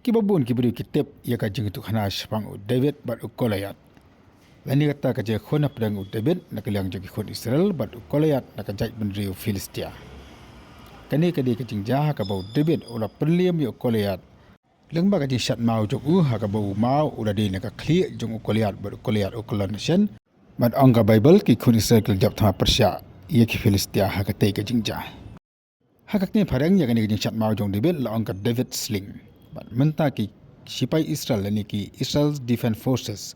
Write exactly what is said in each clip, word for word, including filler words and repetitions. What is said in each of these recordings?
Kiba bun ki briew ki tip ïa ka jingïathuhkhana shaphang u David bad u Goliath. Lane kata ka jingïakhun hapdeng u David na ka liang jong ki khun Israel bad u Goliath na ka jaitbynriew Philistia. Kane ka dei ka jingjia ha kaba u David u la pynliem ïa u Goliath lyngba ka jingshad maw jong u, ha kaba u maw u la dei na ka khlieh jong u Goliath bad u Goliath u kyllon shen. Bad ong ka Baibl, ki khun Israel ki la jop thma pyrshah ïa ki Philistia ha katei ka jingjia. Ha ka kñi phareng ïa kane ka jingshad maw jong u David la ong ka David Sling. Bad mynta ki sipai Israel lane ki Israel Defense Forces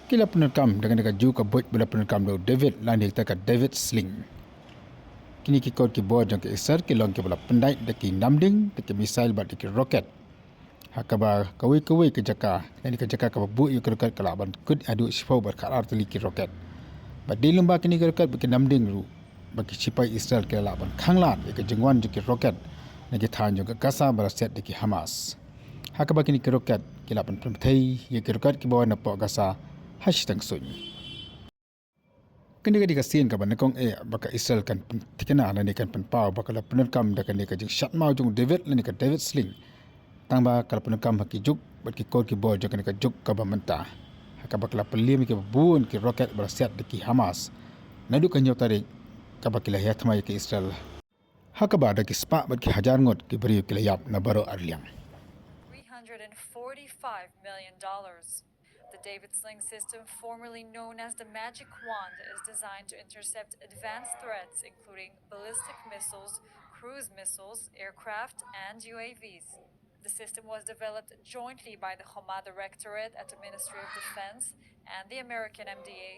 ki la pyndonkam da kane ka juh ka buit ba la pyndonkam da u David lane kata ka David Sling. Kine ki kot ki bor jong ka Israel ki long kiba la pyndait da ki namding, da ki missile bad da ki rocket. Ha kaba kawei kawei ka jaka, lane ka jaka kaba buh ïa ki rocket ka lah ban kut haduh shiphew bad khatar tylli ki rocket. Bad dei lyngba kine ki rocket bad ki namding ruh ba ki sipai Israel ki lah ban khanglad ïa ka jingwan jong ki rocket na ki thaiñ jong ka Gaza ba la siat da ki Hamas. Ha kaba kine ki rocket ki lah ban pynpthei ïa ki rocket kiba wan napoh Gaza ha shiteng suiñ. Kane ka dei ka sien kaba nyngkong eh ba ka Israel kan pynthikna lane kan pynpaw ba ka la pyndonkam da kane ka jingshad maw jong u David lane ka David Sling. Tangba ka la pyndonkam ha ki juk bad ki kot ki bor jong kane ka juk kaba mynta. Ha kaba ka la pynliem ïa kiba bun ki rocket ba la siat da ki Hamas naduh ka hynñiew tarik, kaba ki la ïa thma ïa ka Israel. Ha kaba da ki spah bad ki hajar ngut ki briew ki la ïap na baroh arliang. Three hundred and forty-five million dollars. The David Sling system, formerly known as the Magic Wand, is designed to intercept advanced threats, including ballistic missiles, cruise missiles, aircraft, and U A Vs. The system was developed jointly by the Homa Directorate at the Ministry of Defense and the American M D A.